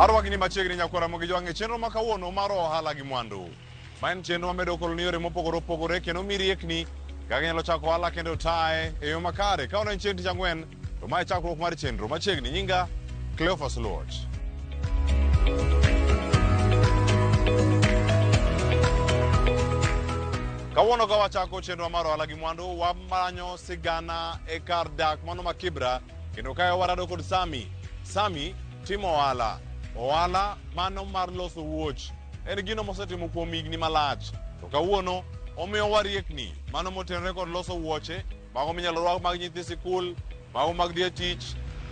Arwakni machiegni nyakwara Ramogi Jwang' e chenro ma kawuono mar ohala gi mwandu. Ma en chenro mamedo koloni yore mopogore opogore kendo mi riekni kaka inyalo chako ohala kendo taye e yo makare. Kawuono en chieng' tich ang'wen to mae chakruok mar chenro machiegni. Nyinga Cleophas Luoch. Kawuono ka wachako chenro mar ohala gi mwandu, wamanyo sigana e kar dak mano ma Kibra kendo kae warado kod Sami. Sami timo ohala. Ohala mano mar loso wuoch. En gino mosetimo kuom higni malach. To kawuono omiyowa riekni mano motenore kod loso wuoche, mago minyalo rwak mag nyithi sikul, mago mag dhi e tich,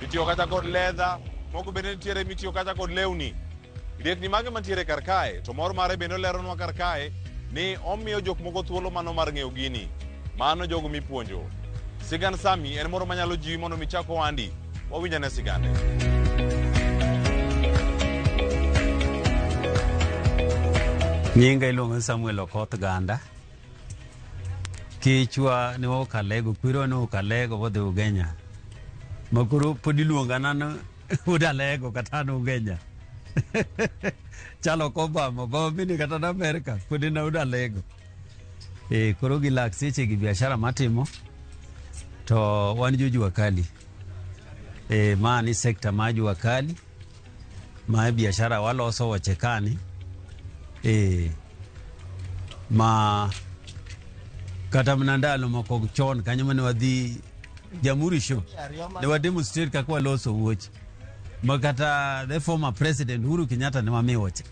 mitiyo kata kod leather, moko bende nitiere mitiyo kata kod lewni. Riekni mage mantiere kar kae, to mor mare bende oleronwa kar kae ni omiyo jok moko thuolo mano mar ng'eyo gini. Mano jogo mipuonjo. Sigand Sami en moro manyalo jiwi mondo mi chak ohandi. Wawinj ane sigande. Nyinga iluongo ni Samuel Okoth Ganda. Kichwa ne wawuok Alego, kwerewa ne owuok Alego bodhi Ugenya. Ma koro pod iluonga nano wuod Alego kata an Ugenya. Chalo kobama, obama bende kata na Amerka pod en wuod Alego. E, koro gi lak seche gi biashara matimo to wan jo jua kali. E, ma ni sekta mar jua kali ma biashara waloso wache kani e, ma kata mana ndalo moko chon kanyo mane wadhi Jamhuri show ne wa demonstrate kaka waloso wuoche ma kata the former president Uhuru Kenyatta ne wamiyo wuoche.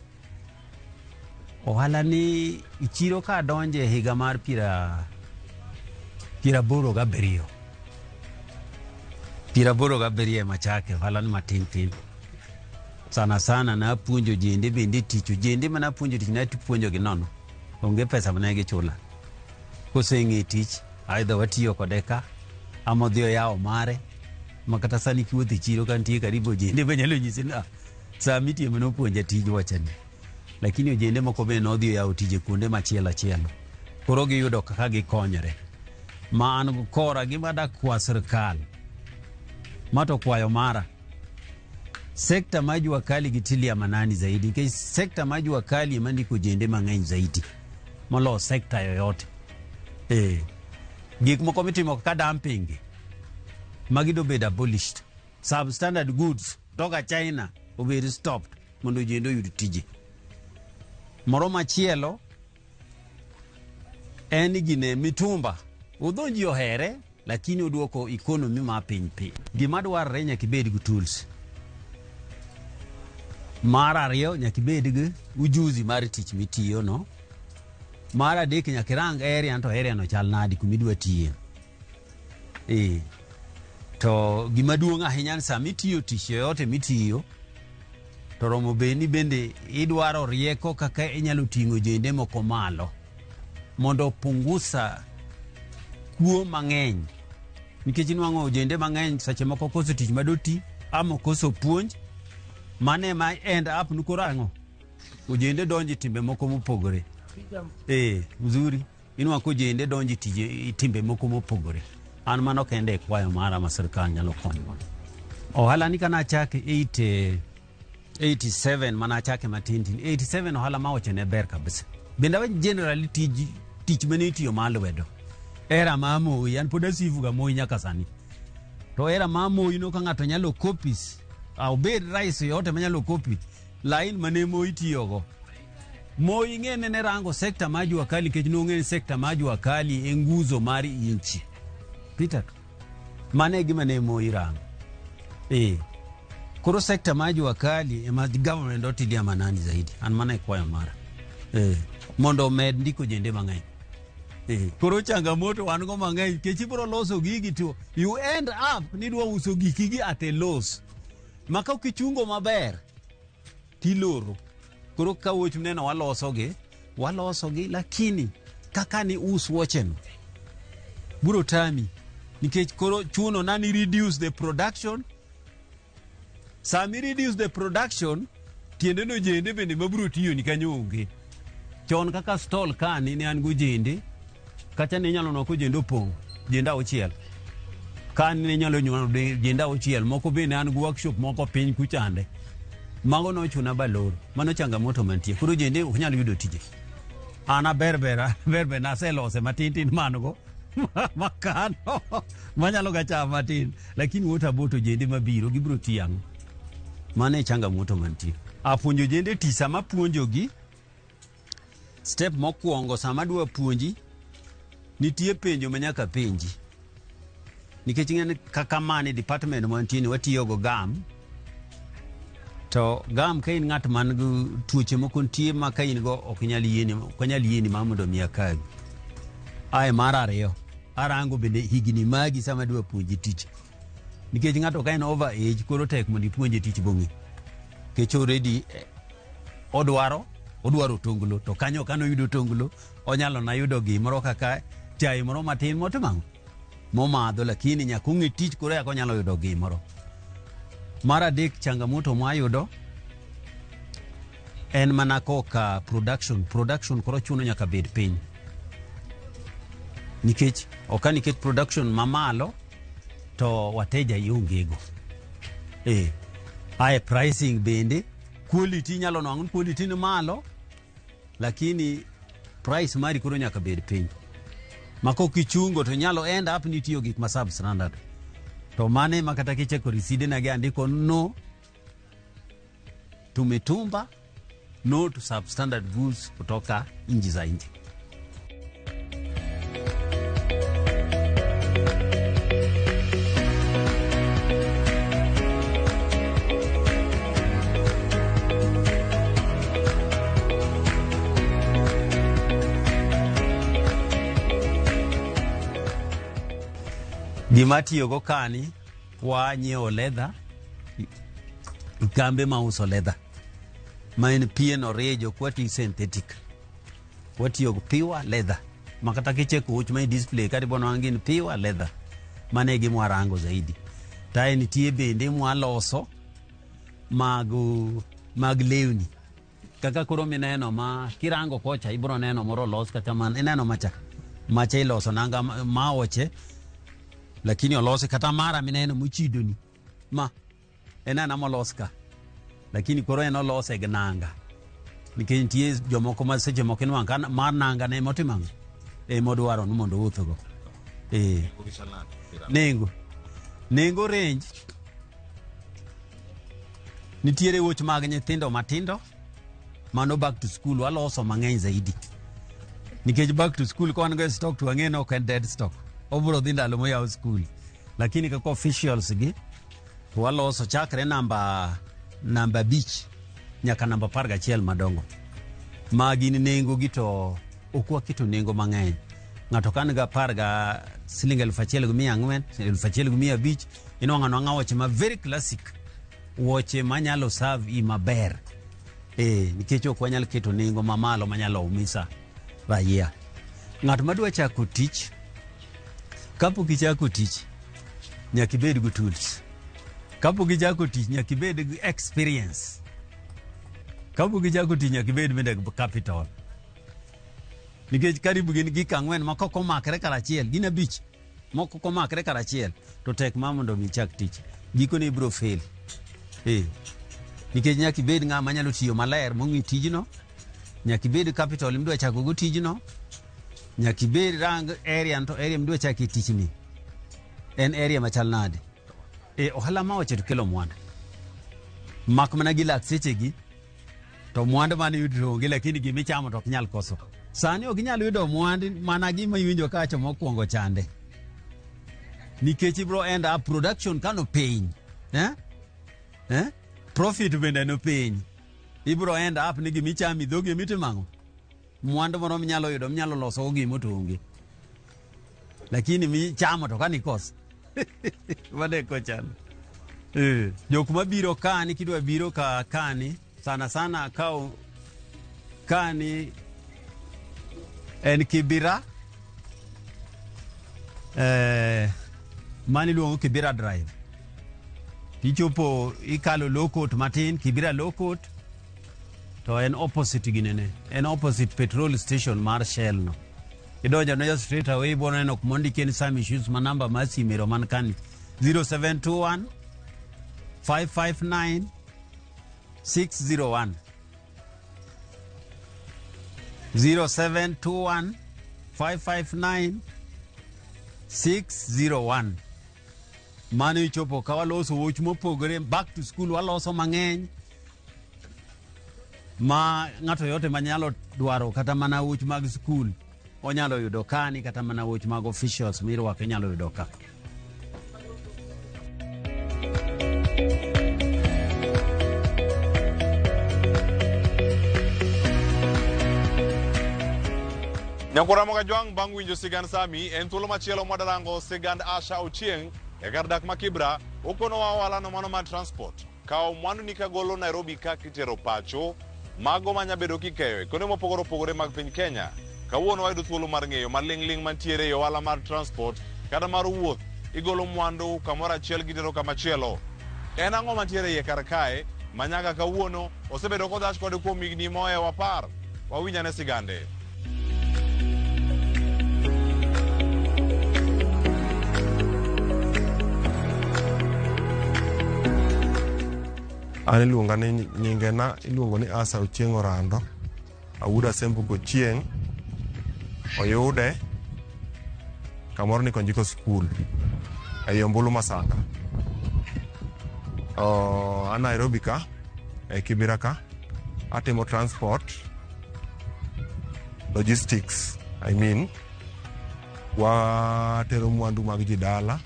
Ohala ni chiro ka donje higa mar 87 87 ema chake ohala ni matin tin sana sana napuonjo jende bende tich ojende mana puonjo tich napuonjo gi nono onge pesa mane gichula koseng'e tich aidha watiyo kode ka ama odhi oyawo mare ma kata sani kiwuotho e chiro ka nitie karibu ojende be nyalo nyisi ni "Ah, saa mitiyo mane opuonja tij wachani lakini ojende moko be nodhi oyawo tije kuonde machielo achielo koro giyudo kaka gikonyore ma an kora gima dakwa sirkal ma to kwayo mara sekta mar jua kali gi tilia manani zaidi nikech sekta mar jua kali ema ndiko ojende mang'eny zaidi moloyo sekta yoyote. Eh, gik moko mitimo kaka dumping gi magi dobed abolished. Substandard goods toka China obed stopped mondo ojende oyud tije. Moro machielo en gine mitumba udho ji ohere lakini oduoko economy ma piny piny. Gima dwarore nyaka ibed gi tools. Mar ariyo nyaka ibed gi ujuzi mar tich mitiyo no. Mar adek nyaka irang area to area no chal nadi kuma idwa tiye. Eh. To gima duong' ahinya ni sama itiyo tich yoyote mitiyo to romo bed ni bende idwaro rieko kaka inyalo ting'o jende moko malo mondo opungusa kuo mang'eny nikech inwang'o ojende mang'eny seche moko koso tich madoti ama koso puonj mano ema end up ni koro ang'o ojende donjo e timbe moko mopogore eh mzuri inwang'o ka ojende donjo e tije e timbe moko mopogore an mano kende e kwayo mara ma sirkal nyalo konyo ohala ni kana achake 8 87 mana achake matin tin 87 ohala ma oche ne ber kabisa bende awach generally tij tich mane itiyo mar lwedo era ma Moi an pod asifu ga Moi nyaka sani to era ma Moi no ka ng'ato nyalo copies obed rais yoyote manyalo copy line mane Moi tiyogo Moi ng'ene ne rango sekta mar jua kali nikech nong'e ni sekta mar jua kali e nguzo mar inchi Peter mano e gima ne Moi rango eh koro sekta mar jua kali ema government otilia manani zaidi an mano e kwayo mara eh mondo omed ndiko jende mang'eny eh koro changamoto wan go mang'eny nikech ibiro loso gigi to you end up ni idwa uso gikigi at a loss ma ka ok ichungo maber tiloro koro ka wuoch neno walosogi walosogi lakini kaka ni us wuocheno biro tami nikech koro chuno na ni reduce the production sami reduce the production tiende no jende bende mabiro tiyo ni kanyo onge chon kaka stall kani ne an gojende kacha ne inyalo neno kojende opong' jende auchiel kani ne inyalo nywando jende auchiel moko bende an gi workshop moko piny kuchande Mago nochuna balor. Mano changamoto mantie. Koro jende ok nyal yudo tije. An aber ber ber ber naselose matin tin man go makano manyalo ga chamo matin, lakini what about ojende mabiro gibiro tiyo ang'o? Mano e changamoto mantie. Apuonjo ojende tich sama apuonjogi, step mokwongo sama adwa puonji, nitie penjo ma nyaka penji. Nikech ing'e ni kaka mane department mantie ni watiyo go gam, to gam ka in ng'at man gi tuoche moko nitie ma ka in go ok nyal yieni, ok anyal yieni mar mondo mi akawi. Ae mar ariyo, arango bende higni magi sama adwa puonji tich. Nikech ng'ato ka en over age koro tek mondo ipuonje tich bong'e. Nikech already odwaro otonglo to kanyo kane oyudo otonglo onyalo na yudo gimoro kaka chai moro matin motimo ang'o? Momadho, lakini nyaka ong'e tich koro eka onyalo yudo gimoro. Mar adek, changamoto mwayudo en mana koka production. Production koro chuno nyaka bed piny. Nikech ok nikech production mamalo to wateja iongego. Ae pricing bende quality inyalo nwang'o ni quality ni malo lakini price mari koro nyaka bed piny. Ma kok ichungo to nyalo end up ni tiyo gik ma substandard. To mane ema kata kicheko riside na gi andiko no to mitumba, no to substandard goods kutoka nchi za nje. Gima atiyogo kani, wanyiewo leather, kambe mauso leather ma en pien orijo kwati synthetic. Watiyo gi pure leather ma kata kicheko uch ma i display kata ibono wang' gin pure leather. Mano e gima warango zaidi. To nitie bende mwaloso mag lewni. Kaka koro mineno ma kirango kocha ibiro neno moro olos kata man ineno macha. Macha iloso nanga maoche lakini olosi kata mara mineno mochidoni ma en ana molos ka lakini koro en olose gi nanga nikech nitie jomoko ma seche moko inwang'o ka mar nanga ne motimo ang'o emodwaro ni mondo owuothgo. Nengo nengo range nitiere wuoch mag nyithindo matindo mano back to school waloso mang'eny zaidi nikech back to school ka wan go e stock to wang'e ni ok en dead stock obiro dhi ndalo moyaw school lakini kaka officials gi to waloso chakre namba 5 nyaka namba 11 madongo ma gin nengo gi to ok waketo nengo mang'eny. Ng'ato ka nigi apar ga siling 1,400, 1,500, inwang'o anwang'a wuoche ma very classic, wuoche manyalo serve i maber. Nikech ok wanyal keto nengo mamalo manyalo umisa raia. Ng'at madwa chako tich, kapok ichako tich, nyaka ibed gi tools. Kapok ichako tich, nyaka ibed gi experience. Kapok ichako tich, nyaka ibed bende gi capital. Nikech karibu gin gik ang'wen ma kok omakre karachiel, gin 5 moko komakre karachiel, to tek ma mondo mi ichak tich. Gikone ibiro fail. Nikech nyaka ibed ng'ama nyalo tiyo maler mong'e tijno, nyaka ibed capital midwa chako go tijno, nyaka ibed rang area to area midwa chako e tichni en area machal nade. Ohala ma wacho to kelo mwandu. Mak mana gi lak sechegi to mwandu mane yudo onge, lakini gimichamo to ok nyal koso. Sani ok inyal yudo mwandu mana gima iwinjo kawacho mokwongo chande. Nikech ibro end up production kano piny. Profit bende no piny. Ibro end up ni gimichamo idhogi emitimo ang'o? Mwandu moro minyalo yudo minyalo loso go gimo to onge. Lakini michamo to kani koso. Mano e kochalo. Jok mabiro kani kidwa biro ka kani sana sana kaw kani en Kibira, mano iluongo Kibira Drive. Ichopo ikalo Law Court matin, Kibira Law Court, to en opposite ginene, en opposite petrol station mar Shell no. Idonjo adonja straight away ibiro neno kuma ondiki ni Sami Shoes ma namba mar simu ero man kani 0721 559 601. 0721 559 601. Mano ichopo ka waloso wuoch mopogore back to school waloso mang'eny ma ng'ato yote manyalo dwaro kata mana wuoch mag skul onyalo yudo kani kata mana wuoch mag officials mirwako inyalo yudo ka. Nyakwara Kajwang' bang' winjo sigand Sami en thuolo machielo mwadarango sigand Asha Ochieng' e kar dak ma Kibra okonowa ohalano mano mar transport kawo mwandu ni kagolo Nairobi ka kitero pacho mago manyabedo kikeyo e kuonde mopogore opogore mag piny Kenya. Kawuono wayudo thuolo mar ng'eyo maling'ling' mantiere e ohala mar transport kata mar wuoth igolo mwandu kamoro achiel gitero kamachielo. En ang'o mantiere iye kar kae ma nyaka kawuono osebedo kodhach kode kuom higni mohewo apar? Wawinj ane sigande. An iluonga ni nyingena iluongo ni Asa Ochieng' Orando. Awuod Asembo Gochieng'. Oyude kamoro ni Konjiko School ei Ombulu Masanga. An Nairobi ka e Kibera ka atimo transport logistics I mean watero mwandu mag ji dala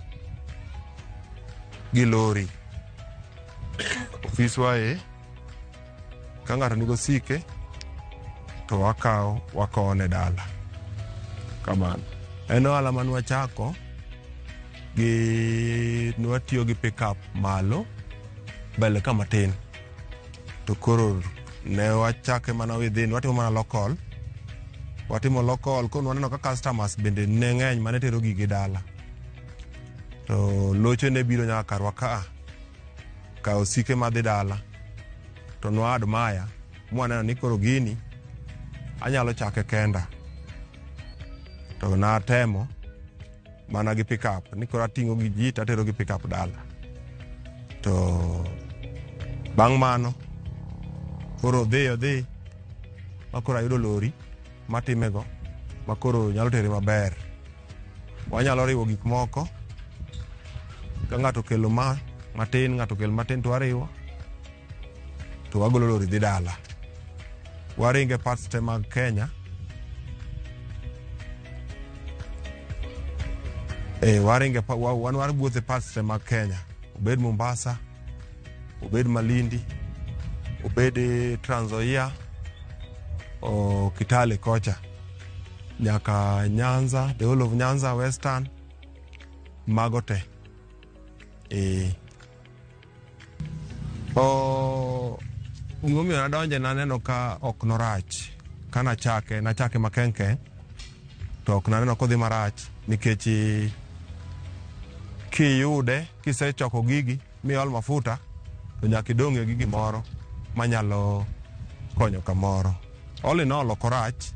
gi lori. Ofiswa e ka ng'ato nigi osike to wakawo wakowone dala. Kamano. En ohala mane wachako gi nwatiyo gi pickup malo mbele ka matin. To koro ne wachake mana within, watimo mana local. Watimo local, koro nwaneno ka customers bende ne ng'eny mane tero gigi dala. To loche ne biro nyaka karwa kaa, kawo osike madhi dala. To nwa admire, mwaneno ni koro gini anyalo chake kenda. To natemo mana gi pickup, ni koro ating'o gi ji tatero gi pickup dala. To bang' mano, koro odhi odhi, ma koro ayudo lori matimego, ma koro nyalo tere maber. Wanyalo riwo gik moko, ka ng'ato okelo ma matin, ng'ato okelo matin to wariwo, to wagolo lori dhi dala. Waringe parts te mag Kenya. Waringe wan wuothe parts te mag Kenya. Obed Mombasa, obed Malindi, obed Trans Nzoia, o Kitale kocha, nyaka Nyanza, the whole of Nyanza, Western, mago te. Gimomiyo nadonje naneno ka ok norach. Ka nachake, nachake makenke, to ok naneno kodhi marach, nikech kiyude, kisechoko gigi, miol mafuta, to nyaka idong'e gi gimoro manyalo konyo kamoro. All in all, ok orach,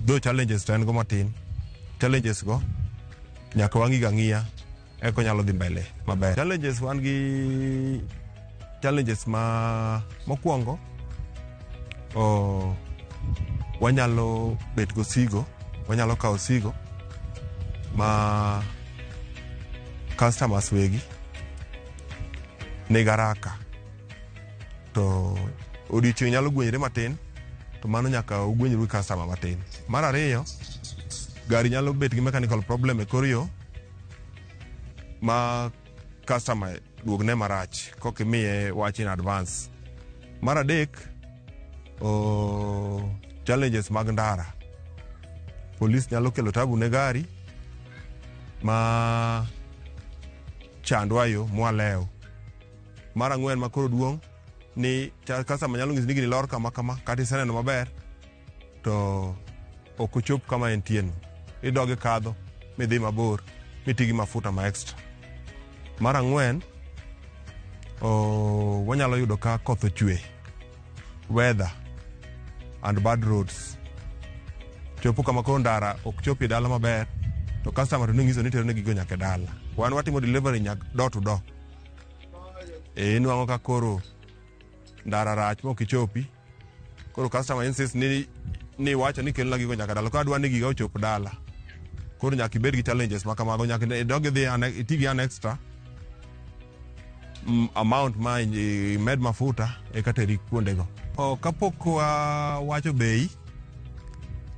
though challenges to en go matin. Challenges go, nyaka wang'i ga ng'iya, eka onyalo dhi mbele maber. Challenges wan gi challenges ma mokwongo, wanyalo bet gosigo, wanyalo kawo osigo ma customers wegi nigi haraka to odiochieng' nyalo gwenyre matin to mano nyaka ugwenyru gi customer matin. Mar ariyo, gari nyalo bet gi mechanical problem e kor yo ma customer duogne marach kok imiye wach in advance. Mar adek, challenges mag ndara. Polis nyalo kelo tabu ne gari ma chandwa yo mwalew. Mar ang'wen ma koro duong' ni customer nyalo nyisi ni gini lor kama kama kata iseneno maber to ok ochop kama entie no. Idog ikadho midhi mabor miti gi mafuta ma extra. Mar ang'wen, wanyalo yudo ka koth ochwe, weather and bad roads. Chopo kama koro ndara ok chopi e dala maber to customer to ning'iso ni tero ne gigo nyaka e dala. Wan watimo delivery nyaka door to door. Inwang'o ka koro Ndara rach mok ichopi. Koro customer insist ni wacho ni kelna gigo nyaka dala. Koro adwa ni giga ochop dala. Koro nyaka ibed gi challenges ma kamago, nyaka idog idhi iti gi an extra amount ma imed mafuta eka teri kuondego. O, kapok wawacho bei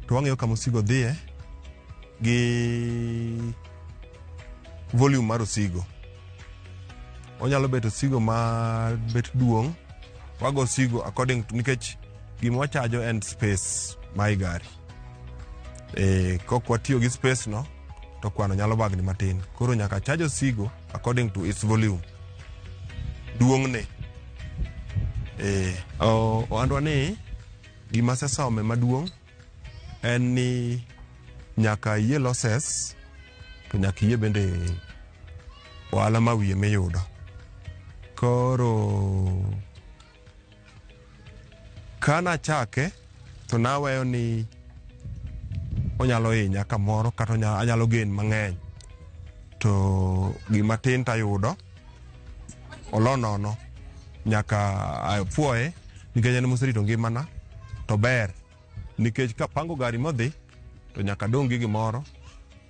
to wang'iyo kama osigo dhiye gi volume mar osigo. Onyalo bet osigo ma bet duong', wago osigo according to, nikech gima wachajo en space ma i gari. Kok watiyo gi space no to kwano nyalo bagni matin. Koro nyaka charge osigo according to its volume. Duong'ne. Ohandwa ni gima asesome maduong' en ni nyaka iyie losses to nyaka iyie bende ohala ma wiye miyudo. Koro kanachake to naweyo ni onyalo hinya kamoro kata anyalo gain mang'eny to gima tin tayudo olo nono. Nyaka apuoye nikech en moserito ngimana to ber nikech kapango gari modhi to nyaka adong' gi gimoro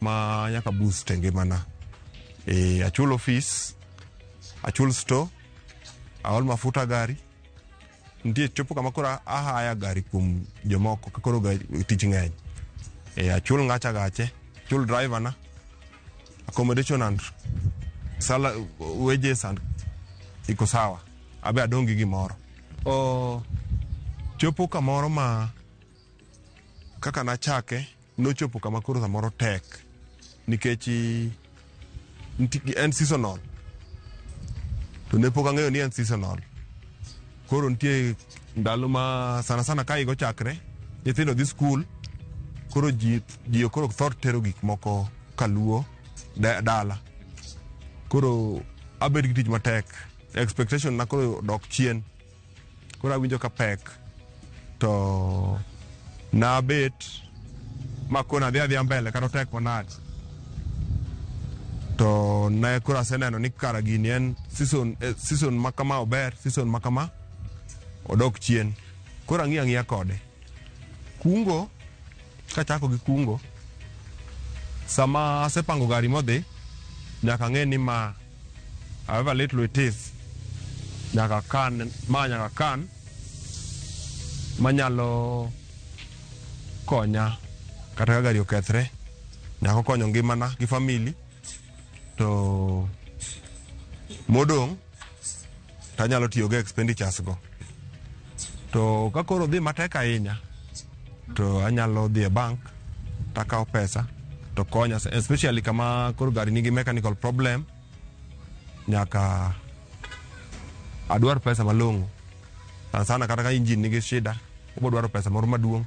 ma nyaka boost e ngimana. Achulo fees, achul store, aol mafuta gari. Nitie chopo kama koro ahaya gari kuom jomoko ka koro tich ng'eny. Achul ng'acha gache, achul driver na, accommodation and wages and iko sawa. Abe adong' gi gimoro. Chopo kamoro ma kaka nachake nochopo kama koro samoro tek nikech en seasonal to ne pok ang'eyo ni en seasonal. Koro nitie ndalo ma sana sana ka higa ochakre, nyithindo dhi skul, koro ji koro thor tero gik moko kaluo dala. Koro abet gi tich matek, expectation na koro dok chien. Koro awinjo ka pek to nabet ma koro adhi adhiya mbele kata otek manade. To ne koro aseneno ni kara gini en season, season ma kama ober, season ma kama odok chien. Koro ang'iyo ang'iya kode. Kungo, kachako gi kungo, sama asepango gari modhi, nyaka ang'e ni ma however little it is, nyaka kan, ma nyaka kan manyalo konya kata ka gari okethre, nyaka okonyo ngimana gi family to modong' tanyalo tiyo go expenditures go. To ka koro dhi matek ahinya to anyalo dhi e bank takawo pesa to konya, especially kama koro gari nigi mechanical problem, nyaka adwar pesa malong'o. Sana sana kata ka engine nigi shida, obo dwaro pesa moro maduong'.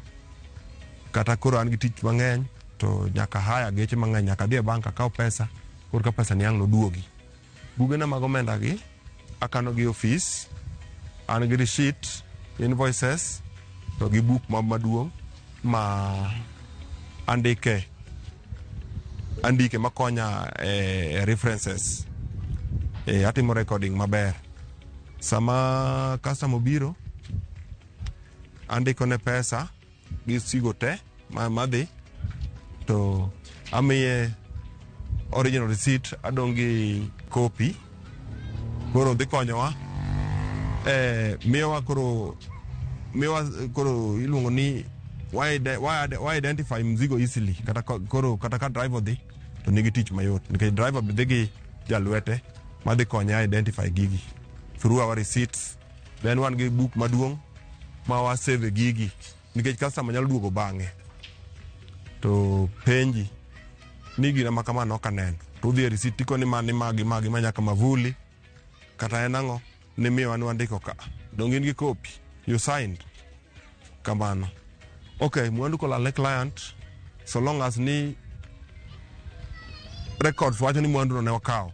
Kata koro an gi tich mang'eny to nyaka hire geche mang'eny, nyaka adhi e bank akaw pesa, koro ka pesa ni ang' noduogi. Bugena mag omenda gi akano gi ofis, an gi receipt, invoices to gi buk ma maduong' ma andike makonya e references. Atimo recording maber. Sama customer obiro, andiko ne pesa gi sigo te madhi to amiye original receipt, adong' gi copy. Koro dhi konyowa miyowa koro iluongo ni wa identify mzigo easily. Kata koro kata ka driver dhi to nigi tich mayot nikech driver be dhi gi jalwete madhi konye identify gigi through our receipts. Then wan gi book maduong' ma wa save gigi nikech customer nyalo duogo bang'e to penji ni gina ma kama nok aneno, to udhi e receipt tikoni ma ni magi magi ma nyaka mavuli kata en ang'o nimiyowa ni wandiko ka dong in gi copy you signed kamano. Okay, mwandu kolal ne client, so long as ni records wacho ni mwandu no ne wakawo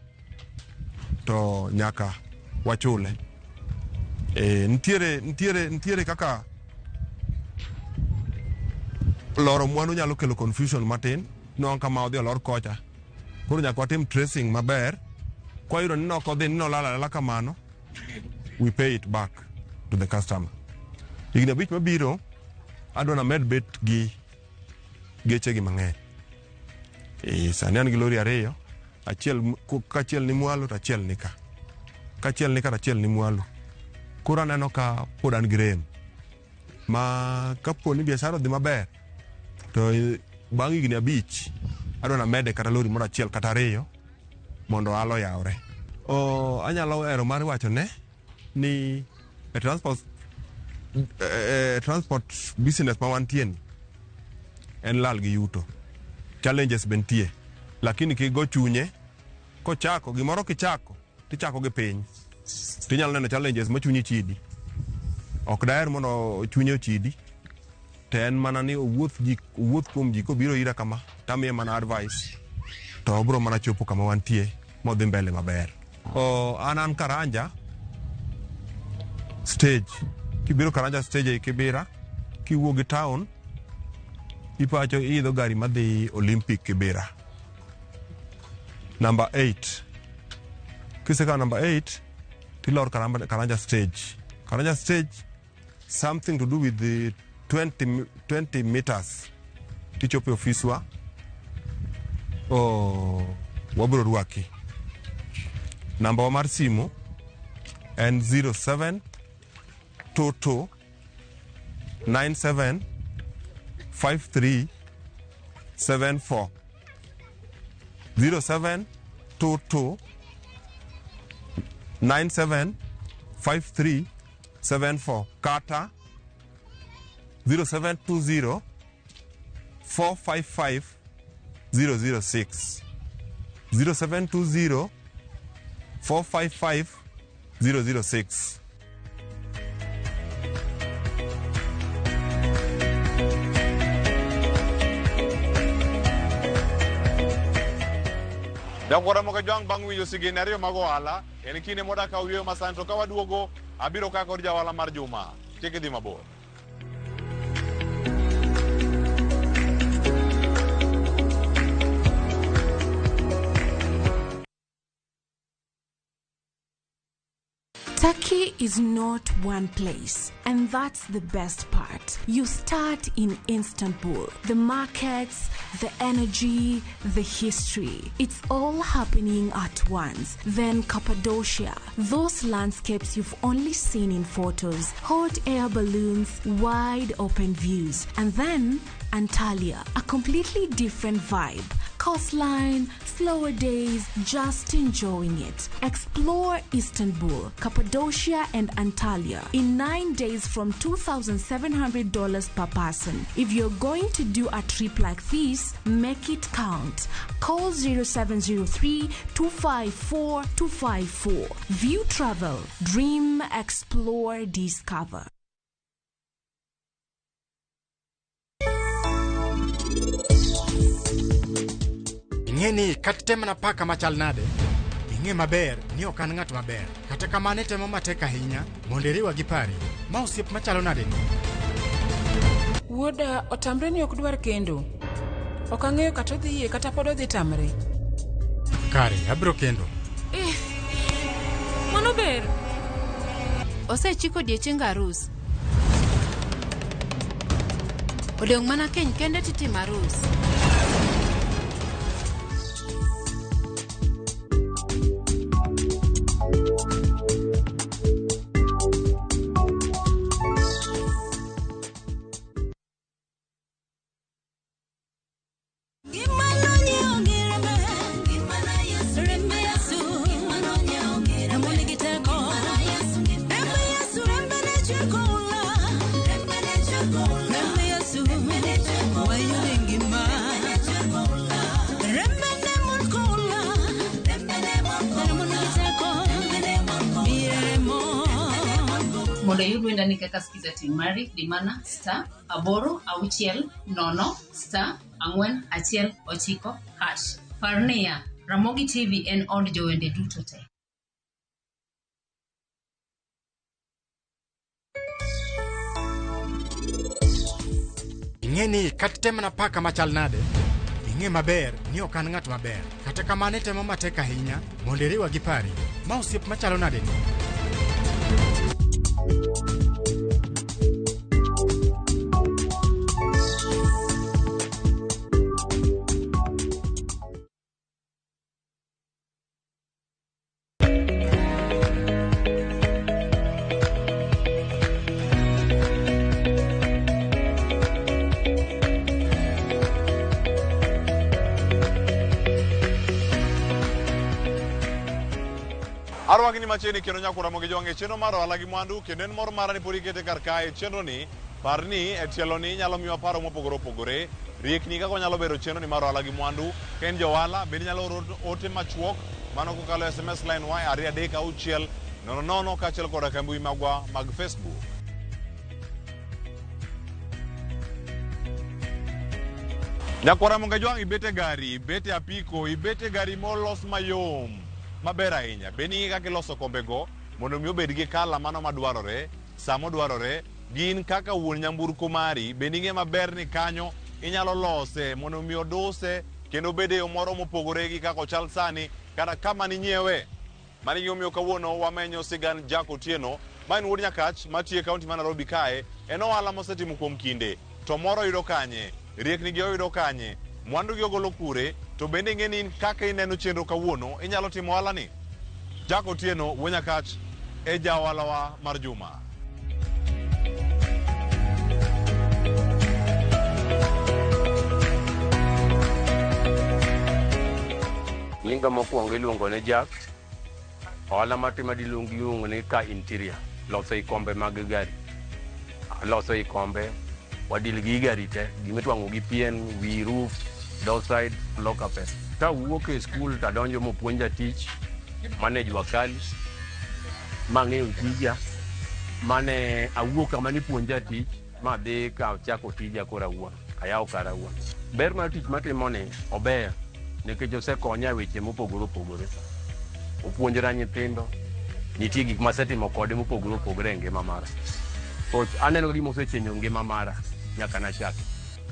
to nyaka wachule. Nitiere kaka loro mwandu nyalo kelo confusion matin no kama odhi olor kocha, koro nyaka watim tracing maber. Kwayudo ni nok odhi ni nolal alala kamano, we pay it back. to the customer. Higni 5 mabiro adwa named bet gi geche gi mang'eny. Sani an gi lori 2, achiel kachiel ni mwalo to achiel ni ka. Kachiel ni ka to achiel ni mwalo. Koro aneno ka pod an gi rem. Ma kapo ni biashara odhi maber to bang' higni 5 adwa namede kata lori moro achiel kata 2 mondo ohala oyawre. Anyalo hero mar wachone ni e transport business ma wantie ni en lal gi yuto. Challenges be nitie, lakini kigo chunye kochako gimoro kichako tichako gi piny tinyalo neno challenges ma chunyi chidi. Ok daher mondo chunye ochidi, to en mana ni owuoth kuom ji kobiro ira kama tamiye mana advice to obro mana chopo kama wantie modhi mbele maber. An Karanja stage. Kibiro Karanja stage ei Kibera, kiwuok gi town ipacho iidho gari madhi Olympic Kibera number 8. Kisekawo number 8 tilor Karanja stage. Karanja stage something to do with the 20 meters tichopo e ofiswa, wabiro rwaki. Namba wa mar simu en 07 22 97 53 74. 07 22 97 53 74 kata 0720 455 006. 0720 455 006. Jakwara moko jwang' bang' winjo sigini 2 mag ohala, en kinde modak ka oyueyo masani to ka waduogo abiro ka kod jaohala mar juma. Kik idhi mabor. Turkey is not one place, and that's the best part. You start in Istanbul. The markets, the energy, the history. It's all happening at once. Then Cappadocia, those landscapes you've only seen in photos, hot air balloons, wide open views. And then Antalya, a completely different vibe. Coastline, slower days, just enjoying it. Explore Istanbul, Cappadocia and Antalya in 9 days from $2,700 per person. If you're going to do a trip like this, make it count. Call 0703 254 254. View Travel. Dream, explore, discover. Ing'e ni kata temna paka machal nade, ing'e maber ni ok an ng'at maber. Kata kamano itemo matek ahinya mondo iriwa gi pari. Ma osiep machalo nade ni? Wuoda otamre ni ok dwar kendo. Ok ang'eyo kata odhi yie kata pod odhi tamre. Kare, abiro kendo. Mano ber. Osechiko odiechieng arus. Odong' mana keny kende titimo arus. Mondo iyud wendani kaka Skiza Team mari, di mana star 8 6 0 star 4 1 9 hash. Par niya, Ramogi TV en od jowende duto te. Ing'e ni kata temna paka machal nade, ing'e maber ni ok an ng'at maber. Kata kamano itemo matek ahinya mondo iriwa gi pari. Ma osiep machalo nade ni? machiegni kendo nyaka Ramogi Jwang' e chenro mar ohala gi mwandu kendo en mor mara ni pod ikete kar kae chenro ni par ni e tielo ni inyalo miwa paro mopogore opogore riekni kaka wanyalo bero chenro ni mar ohala gi mwandu ka in johala bende inyalo oro ote machuok mano kokalo SMS line wa 236 00 kaachiel koda ka mbui magwa mag Facebook. Nyakwar Ramogi Jwang' ibet e gari, ibet e apiko, ibet e gari molos mayom maber ahinya. Be ning'e kaka iloso kombego mondo mi obed gi kala mano madwarore, sa modwarore, gin kaka wuon nyamburko mari, be ning'e maber ni kanyo inyalo lose mondo mi oduse kendo obed e yo moro mopogore gi kaka ochal sani kata kama ninyiewe. Mano e gimomiyo kawuono wamenyo sigand Jack Otieno, ma en wuod Nyakach matiyo e kaunti ma Nairobi kae. En ohala mosetimo kuom kinde. To moro oyudo kanye? Riekni gi oyudo kanye? Mwandu gi ogolo kure? To bende ing'e ni in kaka ineno chenro kawuono, inyalo timo ohala ni? Jack Otieno, wuod Nyakach, e ja ohalawa mar juma. Nyinga mokwongo iluongo ni Jack. Ohala matimo adiluong iluongo ni car interior. Loso i kombe mag gari. Aloso i kombe. Wadil gi gari te. Gimitwang'o gi pien, wi roof, door side, floor carpet. Kawuok e skul tadonjo mopuonja tich mane jua kali mang'eyo tija mane awuok kama nipuonja tich madhi ka chako tija koro awuon ayawo kara awuon. Ber mar tich matimoni ober nikech osekonya e weche mopogore opogore. Opuonjora nyithindo, nitie gik masetimo kode mopogore opogore e ngima mara. To aneno ka gima osechenjo ngima mara nyaka nachaki.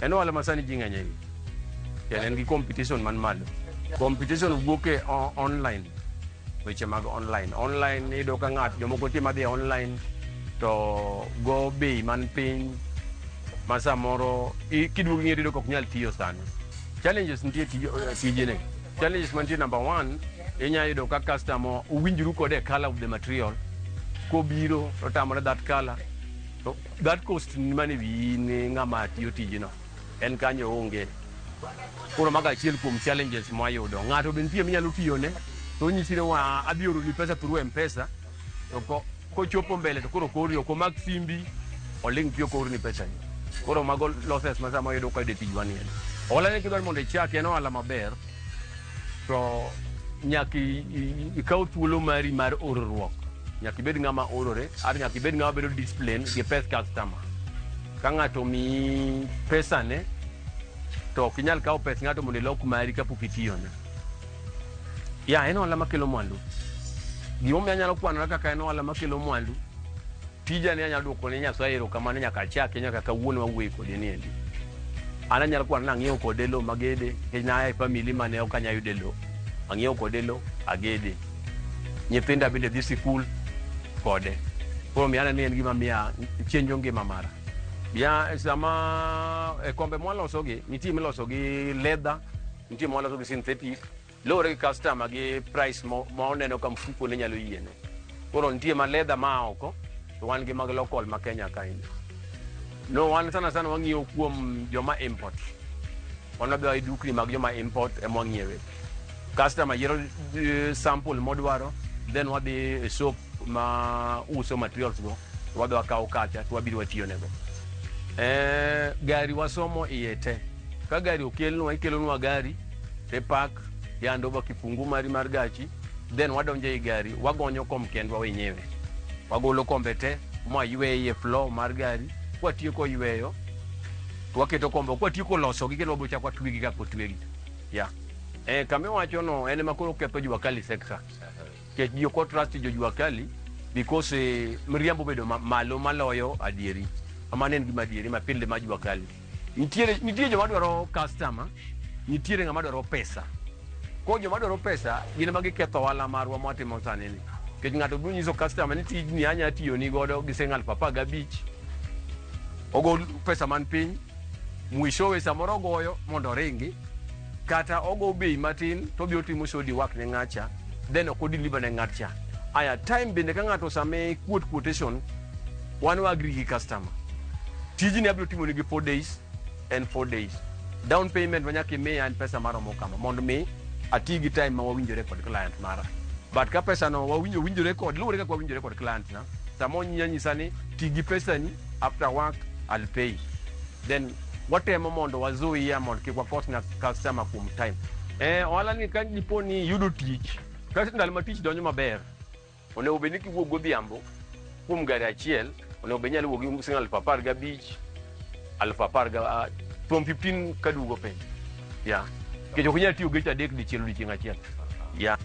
En ohala ma sani ji ng'eny e iye. Kendo en gi competition man malo. Competition wuok e online, weche mag online. Online iyudo ka ng'at jomoko nitie madhi online to go bei man piny ma samoro kiduogo ing'eyo tiyudo ka ok nyal tiyo sani. Challenges nitie tijene. Challenges mantie number one, inya yudo ka customer uwinjru kode e color of the material. Kobiro to otamore that color. To that cost mane wiyi ni ng'ama tiyo tijno. En kanyo onge. Koro mago achiel kuom challenges mwayudo. Ng'ato be nitie minyalo tiyone to onyisi ni wa adhi oroni pesa through M-Pesa to kochopo mbele to koro ok orni, ok omak simbi, oling' thi ok oorni pesani. Koro mago losses ma sama wayudo kwayudo e tijwa ni. Ohala ni kidwaro mondo ichaki en ohala maber to nyaka ikaw thuolo mari mar orruok. Nyaka ibed ng'ama orore, ar nyaka ibed ng'ama bedo discipline gi pes customer. Ka ng'ato omiyi pesane to ok inyal kawo pes ng'ato mondo ilok mari kapok itiyone. Ya, en ohala makelo mwandu. Gimomiyo anyalo kwanora kaka en ohala makelo mwandu, tija ni anyalo duoko ne Nyasaye erokamano nyaka achake nyaka kawuono awuoye kode ni endi. An anyalo kwano ni ang'iewo kode lo magede, nikech naya e family mane ok anyal yude lo. Ang'iewo kode lo, agede. Nyithinda bende dhi sikul kode. Koro omiyo aneno ni en gima miya chenjo ngima mara. Ya, sama e kombe mwaloso gi, nitie miloso gi leather, nitie mwaloso gi synthetic, luwore gi customer gi price ma oneno ka mfuko ne nyalo yiene. Koro nitie ma leather ma oko, to wan gi mag local ma Kenya ka endi. No, wan sana sana wang'iyo kuom joma import. Wan wadhi e dukni mag joma import ema wang'iewe. Customer yiero sample modwaro, then wadhi e shop ma uso materials go, to wadhi wakawo kacha to wabiro watiyo nego. Gari wasomo iye te. Ka gari okelnwa, ikelonwa gari, tipak, i hand over kifungu mari mar gachi, then wadonjo ei gari, wagonyo kom kendwa wenyewe. Wagolo kombe te, mwaywe iye floor mar gari, kwatieko yweyo, to waketo kombe, kwatieko losogi kendo wabiro chako watwegi kaka otwegi. Yeah. Kama iwacho no en ema koro ketho jua kali sector. Nikech ji ok trust jo jua kali because miriambo bedo malo maloyo adieri. Mano en gima adieri ma pile ma jua kali. Nitie joma dwaro customer, nitiere ng'ama dwaro pesa. Koro joma dwaro pesa gin ema giketho ohala marwa mwatimo sani ni. Nikech ng'ato biro nyiso customer ni tijni anya tiyoni godo gi siling 15,000. Ogo pesa man piny, mwishowe samoro ogoyo mondo oringi, kata ogo bei matin to obiro timo shoddy work ne ng'acha, then ok odeliver ne ng'atcha. Aya, time bende ka ng'ato sama quote quotation, wan wa agree gi customer. Tijni abiro timo nigi 4 days and 4 days. Down payment ma nyaka imiya en pesa maromo kama mondo mi ati gi time ma wawinjore kod client mara. But ka pesa no wawinjo winjore kod luwore kaka wawinjore kod client na. Sama onyisa nyisa ni ti gi pesa ni after work I'll pay. Then watemo mondo wazuia mondo kik wakos na customer kuom time. Ohala ni ka dipo ni yudo tich, ka ndalo ma tich donjo maber, onego bed ni kiwuok godhiambo kuom gari achiel, onego bed ni nyalo wuok gi siling 15,000, 10,000 ga from 15 kaduogo piny. Yeah. Nikech ok inyal tiyo geche adek dichiel odiochieng' achiel. Yeah.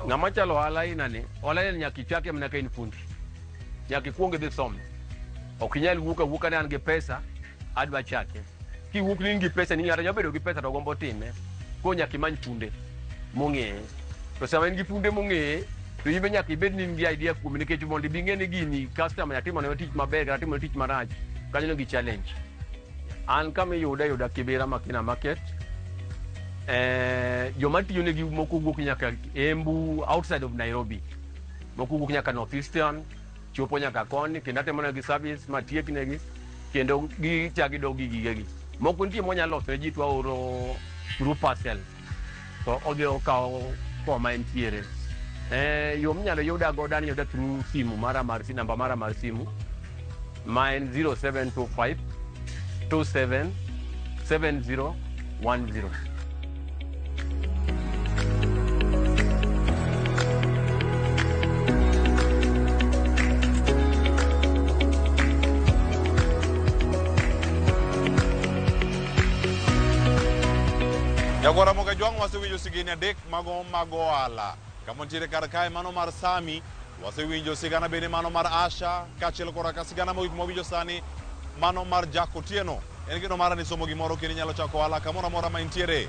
Ng'ama chalo ohala aina ni, ohala ni nyaka ichake mana ka in fundi. Nyaka ikuong idhi some. Ok inyal wuok awuoka ni an gi pesa, adwa chake. Kiwuok ni in gi pesa ni ng'ato nyalo bedo gi pesa to gombo time. Koro nyaka imany funde mong'eye. To sama in gi funde mong'eye, to in be nyaka ibed ni in gi idea kuome nikech mondo ibi ing'e ni gini customer nyaka timone tich maber kata timone tich marach, kanyo gi challenge. An kama iyuda yuda Kibera Makina Market. Joma tiyo negi moko wuok nyaka Embu, outside of Nairobi. Moko wuok nyaka North Eastern, chopo nyaka koni, kendo atemo negi service matiek negi, kendo gichak gidok gi gigegi. Moko nitie mwanyalo loso ne ji to waoro through parcel, to odhi okawo koma entiere. Yo minyalo yuda godo an yuda through simu mara mar namba mara mar simu ma en 0725 27 7010. Jagwara moga jwang' wasewinjo sigini adek mago mag ohala. Kama nitiere kar kae mano mar Sami, wasewinjo sigana bende mano mar Asha, kaachiel koda ka sigana mogik mwawinjo sani mano mar Jack Otieno. En geno mara ni somo gimoro kendo inyalo chako ohala kamoro amora ma intiere.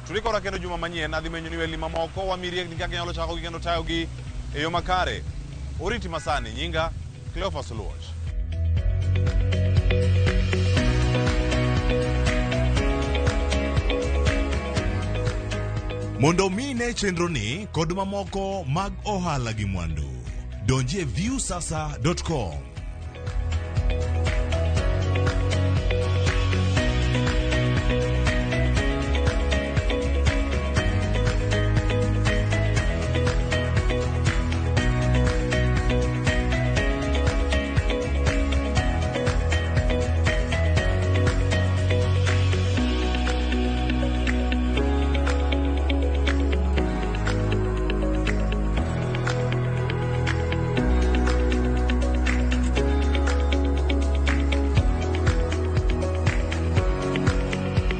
Tulikora kendo juma manyien adhi menyo ni weli mamoko wami riekni kaka inyalo chako gi kendo tayogi e yo makare. Oriti masani, nyinga Cleophas Oluoch. Mondo mi ine chenroni kod mamoko mag ohala gi mwandu, donjie viewsasa.com.